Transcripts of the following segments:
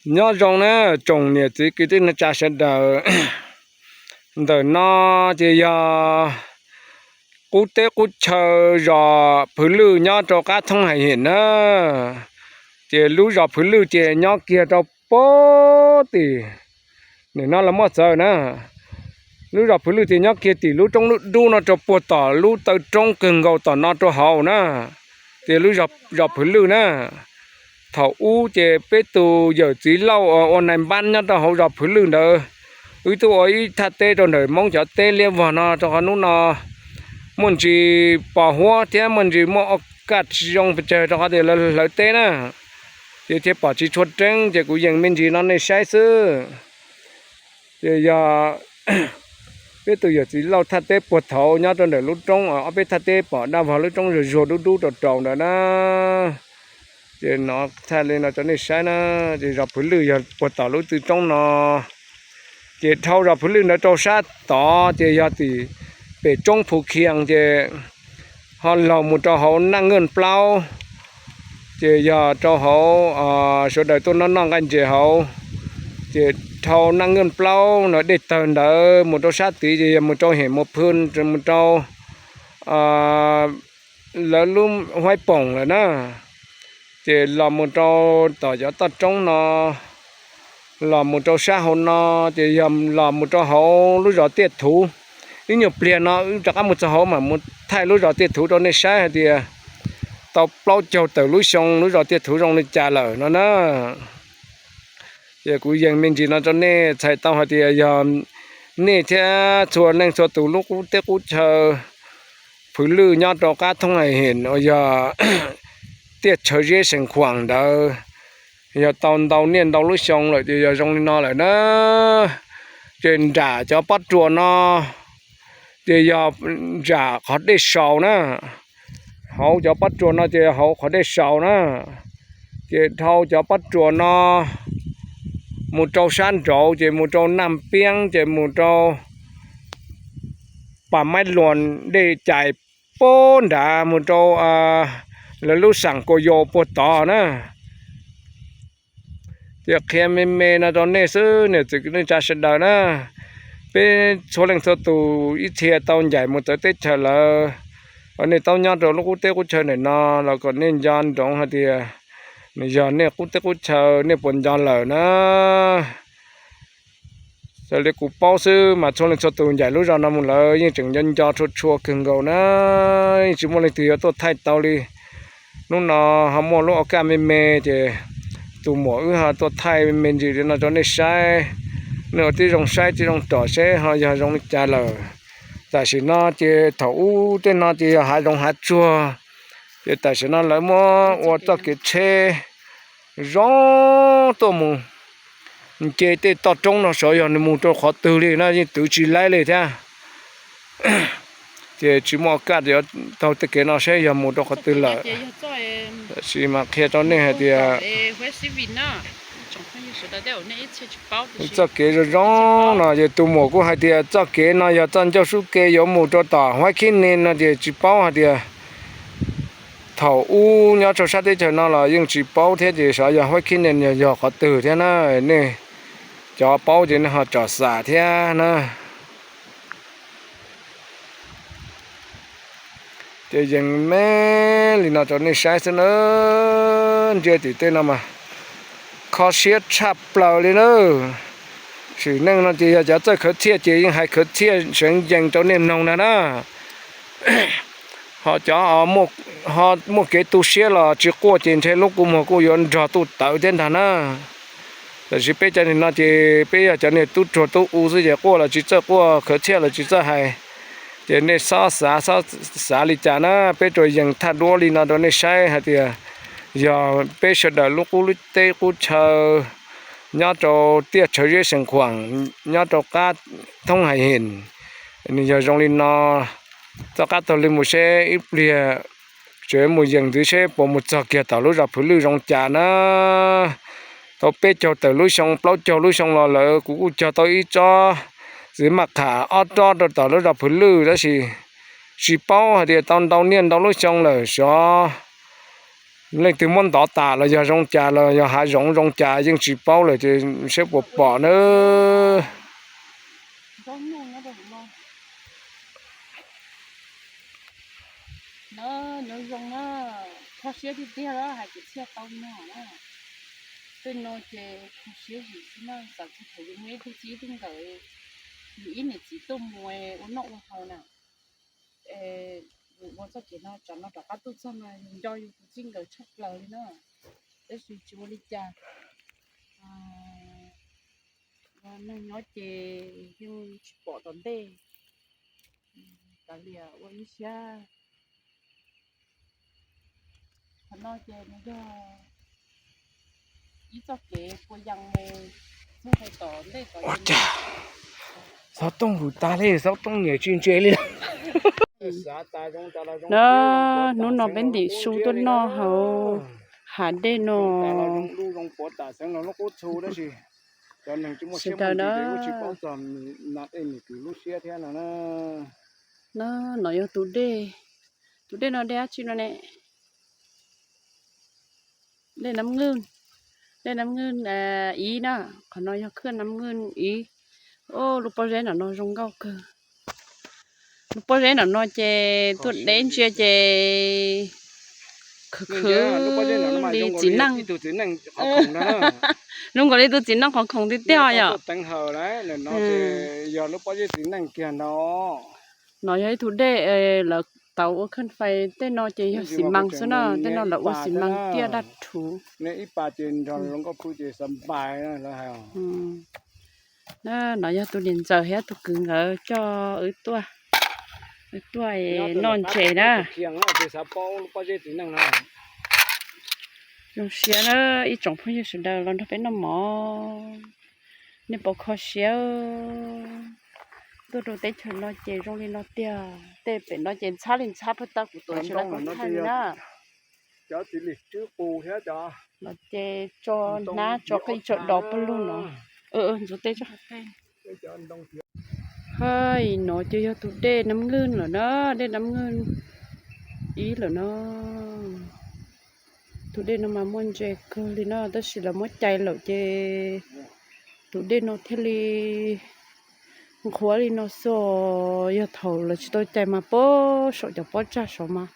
Nyob zoo na tsoom niam txiv kwv tij neej tsa sawv daws. Ntawm no ces yog qub teb qub chaw zos Phwv Lwj nyob rau qab thoob Hais Him na. Ces lub zos Phwv Lwj ces nyob kiag rau pem tim, nim no los muaj txawv na. Lub zos Phwv Lwj ces nyob kiag tim lub roob lub dub no rau puag tom lub taw roob kawg nkaus tom no rau hauv na. Ces lub zos Phwv Lwj na, thaum ub ces peb tus yawm txiv Lauj ua nais npab nyob rau hauv zos Phwv Lwj ntawd, wb twb ua ib thaj teb rau ntawm Hmoob cov teb liab vog no rau qhov hnub no muaj ntsis pos huab thiab muaj ntsis muaj kaj tsis zoo pes tsawg rau qhov tias lawv hlawv teb na, ces thiaj pom tsis tshua reeb ces kuv yees me ntsis no nej saib xwb. Ces yog peb tus yawm txiv Lauj thaj teb puag thaum nyob rau ntawm lub roob, ob peb thaj teb pom daj vog lub roob zuag zuag dub dub rau rau ntawd na. Ces no thaij li no rau nej saib na, ces zos Phwv Lwj yog puag tom lub taw roob no. Ces dhau zos Phwv Lwj ntawd rau sab tod ces yog tim pem roob Phu Khias ces ho laug mus rau hauv Naj Nkeej Plaub, ces yog rau hauv sawv daws tuaj noj noj nqaij ntses hauv. Ces dhau Naj Nkeej Plaub no dej tawg ntawd mus rau sab tid ces yog mus rau Hem Mus Phw, mus rau lawv lub Huaib Poom lawm na. Ces los mus rau tom cov toj roob no, los mus rau sab hauv no, ces yog los mus rau hauv lub zos Tiaj Thuv. Ib nyuag pliag no wb rov qab mus txog hauv mam mus thaij lub zos Tiaj Thuv rau nej saib hais tias tau plaub caug tawm lub xyoo lub zos Tiaj Thuv zoo li cas lawm no na. Ces kuv yees me ntsis no rau nej txhais tau hais tias yog nej thiab txhua leej txhua tus lub qub teb qub chaw Phwv Lwj nyob rau qab thoob Hais Him uas yog tiaj Tshawv Zeb Xeem Khuam ntawd, yog tau ntau niaj ntau lub xyoo lawm ces yog zoo li no lawm na. Ces nram cov pob tsuas no ces yog nram qhov dej saus na. Hauv cov pob tsuas no ces hauv qhov dej saus na. Ces dhau cov pob tsuas no mus rau sab nraud ces mus rau Naj Piab ces mus rau Pas Maib Luas dej cais puag nrad mus rau lawv lub Xam Kaus Yaus puag tod na. Ces qhia me me no rau nej xwb niam txiv kwv tij neej tsa sawv daws na. Peb txhua leej txhua tus ib txhia tau ncaim mus txawv teb chaws lawm, nej tau nyob rau lub qub teb qub chaw ntawm no los kom nej nco ntsoov hais tias nws yog nej qub teb qub chaw nej puas nco lawm na. Raws li kuv paub xwb mas txhua leej txhua tus ncaim lub zos no mus lawm yeej tseem nco nco tshua tshua kawg nkaus na, yeej tsis muaj leej twg yuav tuaj thaij tau li. Hnub no ho muaj lub ua kaj me me ces tus muam wb ho tuaj thaij me ntsis li no rau nej saib. Nej ua tib zoo saib tib zoo rom seb ho yog zoo li cas lawm. Tam sim no ces thaum ub tej no ces yog hav zoov hav tsuag, ces tam sim no lawv muab ua txoj kev tsheb zoo tuaj mus nce tej toj roob no sav, yog nws mus rau qhov twg li no yeej twv tsis laib li thiab. Ces tsis muaj kaj yuav taug tej kev no saib yog mus rau qhov twg lawm. Tab sis mas qhia rau nej hais tias txoj kev zoo zoo no ces tus muam kuj hais tias txoj kev no yog txoj ncauj sub ke yuav mus rau tom Huaib Khib Nes no ces tsis paub hais tias thaum ub nyob rau sab teb chaws no los yeej tsis paub thiab ces xyov yog Huaib Khib Nes yog yog qhov twg thiab na. Nej cov paub ces nej ho tsom xam thiab na. Ces yees me li no rau nej saib xwb na. Ntsia tim tej no mas kho siab tshaj plaws li na. Sim neej no ces yog cov txawj khawv txhiaj ces yeej hais khawv txhiaj seev yees rau nej mloog ntag na. Ho cov ho muaj kev tu siab los tsis quaj ces ntshe lub kua muag kuj yuav nrog tuj tawv thiab ntag na. Tab sis peb cov niag no ces peb yog cov niag tub ruag tub u xwb ces quaj los tsis txawj quaj, khawv txhiaj los tsis txawj hais. Ces nej xob xav xob xav li cas na, peb tsuas yees thaj duab li no rau nej saib hais tias yog peb sawv daws lub qub lub teb qub chaw nyob rau tiaj Tshawv Zeb Xeem Khuam, nyob rau qab thoob Hais Him, nws yog zoo li no. Tom qab taug li mus seb ib pliag tseem mus yees ntxiv seb puas mus txog kiag tom lub zos Phwv Lwj zoo cas na. Tau peb caug tawm lub xyoo plaub caug lub xyoo los lawm kuv kuj cog tau ib tsob txiv maj qham ob tsob rau tom lub zos Phwv Lwj tab sis tsis paub hais tias tau ntau niaj ntau lub xyoo lawm xyov Leej twg muab ntov tas los yog zoo cas los yog hav zoov zoo cas yeej tsis paub lawm ces saib puas pom nawb. Nyob zoo na, kho siab tiag tiag hais tias thiaj tau noj na. Tej no ces kho siab zim xwb na, txawm thaum yus muaj ib tug txij ib tug nkawm, yus ib niam txiv tuaj mus ua noj ua haus na, yus ua txoj kev no tsam no rov qab tuaj txog no yus nco yus tus txij nkawm tshaj plaws li na. Tab sis tsis ua li cas, neeg nyob ces yeej tsis pom tom ntej, kav liam ua ib siab. Qhov no ces nws yog ib txoj kev pua yas txog tom ntej tom. Xov tooj vwm tas li, xov tooj niam tsis ntse li. Na, hnub no peb ntim su tuaj noj hauv hav dej no. Sawv daws na, no yog tus dej, tus dej no dej dab tsi no ne? Dej Nab Nwj, dej Nab Nwj ib na, qhov no yog khwj Nab Nwj ib. Lub pob zeb nram no zoo nkauj kawg. Lub pob zeb nram no ces tuaj deb ntsia ces khwv khwv li txiv neej. Zoo nkaus li tus txiv neej qhov khoom tiag tiag yom. No yog ib tug dej lawv tau ua khaj fais, tej no ces yog xi mas xwb na, tej no lawv ua xi mas tiaj daj rhuv. No yog tus niam ntxawm thiab tus kwv nkawd coj wb tuaj, wb tuaj noj ntses na. Zoo siab na ib tsoom phooj ywg sawv daws los nrog peb noj mov. Nej puas kho siab? Tuaj rau teb chaws no ces zoo li no tiag, tej pem no ces ntxhab li ntxhab pag tag kuv tuav tsis tau kuv thaj li na. Los ces tso hnab tso qij tso dos pawg lug no. Ntxuav tej tso. Hais no ces yog tus dej Nab Nwj lawm na, dej Nab Nwj ib lawm na. Tus dej no mas muaj ntses kawg li no, tab sis lawv muab cais lawm ces tus dej no thiaj li nqhuav li no xwb os. Yog thaum lawv tsis tau cais mas puag saum cov pob tsag saud mas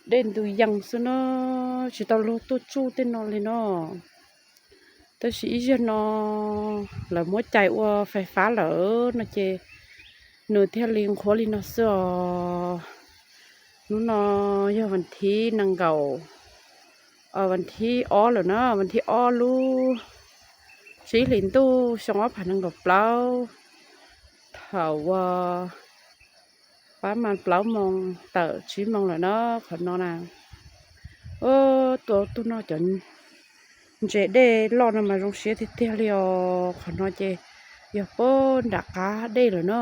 dej ntws yees xwb na, tsis tau luag tuaj tsuj tej no li no. Tab sis ib zaug no lawv muab cais ua fais fab lawm no ces nws thiaj li nqhuav li no xwb os. Hnub no yog vas thib nees nkaum, vas thib ob lawm na, vas thib ob lub tsib hlis ntuj xyoo ob phav nees nkaum plaub, thaum uas pab mas plaub moos tawm tsib moos lawm na. Qhov no na, ua tus noj cov ntses dej loj no mas zoo siab tiag tiag li os. Qhov no ces yog puag nram qab dej lawm na.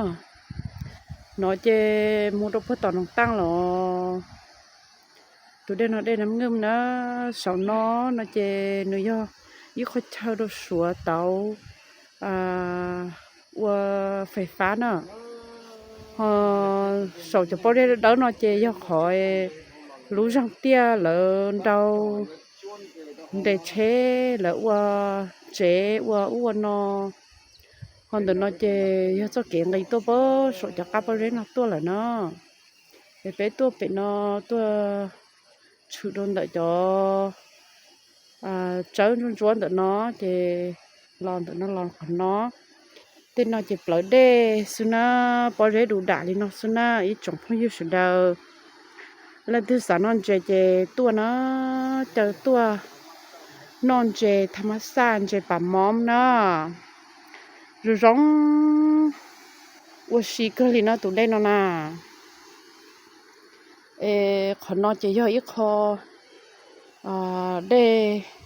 No ces mus rau puag tom Noos Taaj los. Tus dej no dej Nab Nwj na, saum no no ces nws yog ib qhov chaw rau Suav tau ua fais fab na. Ho saum cov pob zeb dawb no ces yog qhov lub zog tiaj lawv nrau nres tsheb, lawv ua tsev ua ub ua no. Ho ntawm no ces yog txoj kev nqis tuaj puag saum cov qab pob zeb no tuaj lawm na. Es peb tuaj pem no tuaj tshwm rau ntawm cov tsawb ntsuab ntsuab ntawm no ces los ntawm no los qhov no. Tej no ces plawv dej xwb na, pob zeb du dam li no xwb na ib tsoom phooj ywg sawv daws. Leej twg xav noj ntses ces tuaj na, caw tuaj noj ntses tham mas xaj ntses pam mom na. Zoo zoo ua si kawg li no tus dej no na. Es qhov no ces yog ib qho dej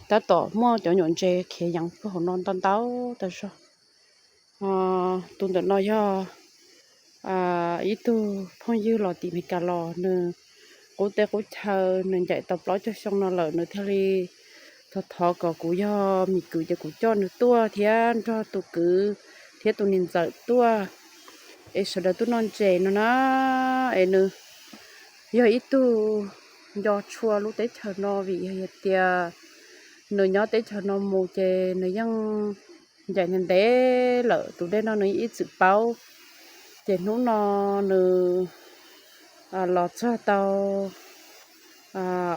tab tom muaj cov nyuam ntses khiav yees puag hauv no ntau ntau tas zog. Tus ntawm no yog ib tug phooj ywg los tim Meskas los, nws qub teb qub chaw, nws ncaim tau plaub caug xyoo no lawm, nws thiaj li thov thov kom kuv yog Mim Kwv ces kuv coj nws tuaj thiab nrog tus kwv thiab tus niam ntxawm tuaj es sawv daws tuaj noj ntses no na. Es nws yog ib tug nco tshua lub teb chaws no vim yog tias nws nyob teb chaws no mus ces nws yeej ncaim ntev ntev lawm, tus dej no nws ib txwm paub. Ces hnub no nws los txog tau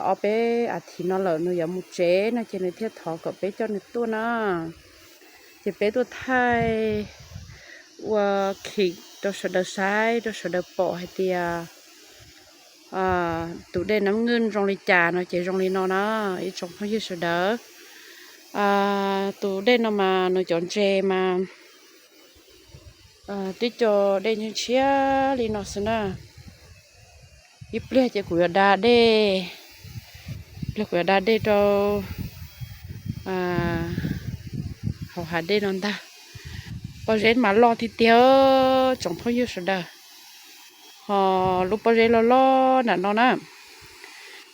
ob peb as thiv no lawm, nws yuav mus tsev no ces nws thiaj thov kom peb coj nws tuaj na. Ces peb tuaj thaij ua khim rau sawv daws saib, rau sawv daws pom hais tias tus dej Nab Nwj zoo li cas no ces zoo li no na, ib tsoom phooj ywg sawv daws. Tus dej no mas nws cov ntses mas twb cov dej ntshiab ntshiab li no xwb na. Ib pliag ces kuv yuav da dej, ib pliag kuv yuav da dej rau hauv hav dej no ntag. Pob zeb mas loj tiag tiag tsoom phooj ywg sawv daws. Ho lub pob zeb loj loj nram no na,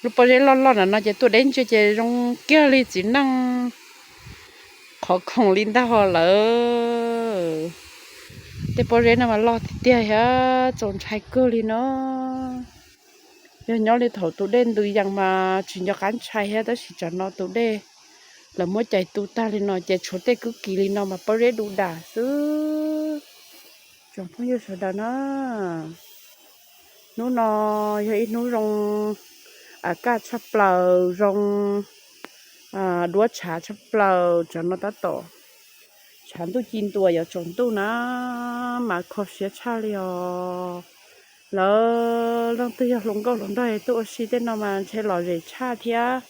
lub pob zeb loj loj nram no ces tuaj deb ntsia ces zoo kiag li txiv neej qhov khoom li ntag ho lawm. Tej pob zeb no mas loj tiag tiag thiab txaus ntshai kawg li no. Yog nyob li thaum tus dej ntws yees mas tsis nco qab ntshai thiab, tab sis tsam no tus dej lawv muab cais tu tag li no ces tshuav tej kwb kis li no mas pob zeb du dam xwb. Tsoom phooj ywg sawv daws na, hnub no yog ib hnub zoo a kaj tshaj plaws, zoo duab tshav tshaj plaws, tsam no tab tom tshav ntuj ci ntua yuav tsaus ntuj na, mas kho siab tshaj li os. Lawv leej twg yog hluas nkauj hluas nraug tuaj ua si tej no mas ntshe lom zem tshaj thiab,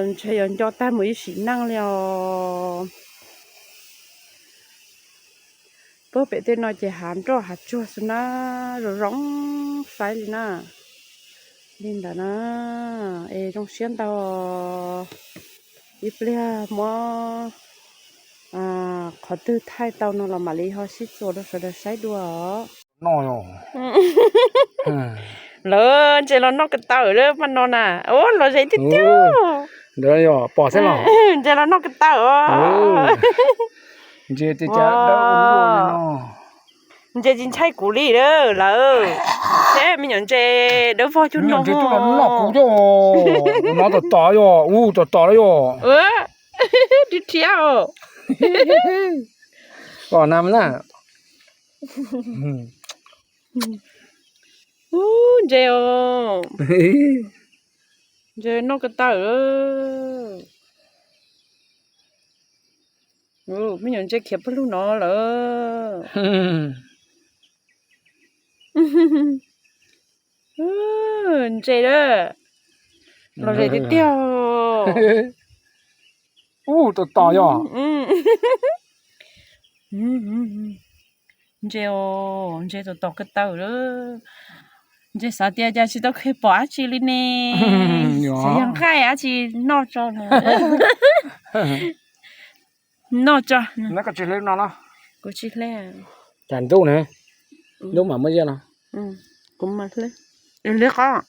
ntshe yuav nco tag mus ib sim neej li os. Puag pem tej no ces hav nroj hav tsuag xwb na, zoo zoo saib li na. Li ntawd na, es zoo siab ntau. Ib pliag muab qhov twg thaij tau no los mam li ho sib txuas rau sawv daws saib dua os. Lawv ntses los noj ko taw lawm mas no na, ua los ze tiag tiag. Ntses los noj ko taw. Ntses tsis ntshai kuv li lawm. Seb me nyuam ntses dawb vog cuag no. Ntses tuaj los noj kuv, kuv hnov tom tom yom, ua tom tom na yom. Rhiab rhiab os. Os na. Ub, ntses os. Ntses noj ko taw. Me nyuam ntses khiav pawg lug no lawm. Ntses a, los ze tiag tiag. Ub, tom tom yom. Ntses os, ntses tom tom ko taw lawm. Ntses xav tias cas tsis tau kev pom dab tsi li ne. Xav yog nqaij dab tsi noj tso. Noj tso. Kuv tsis hle. Cas ntub ne, ntub mam muab ziaj no. Kuv mam hle. Hle qab.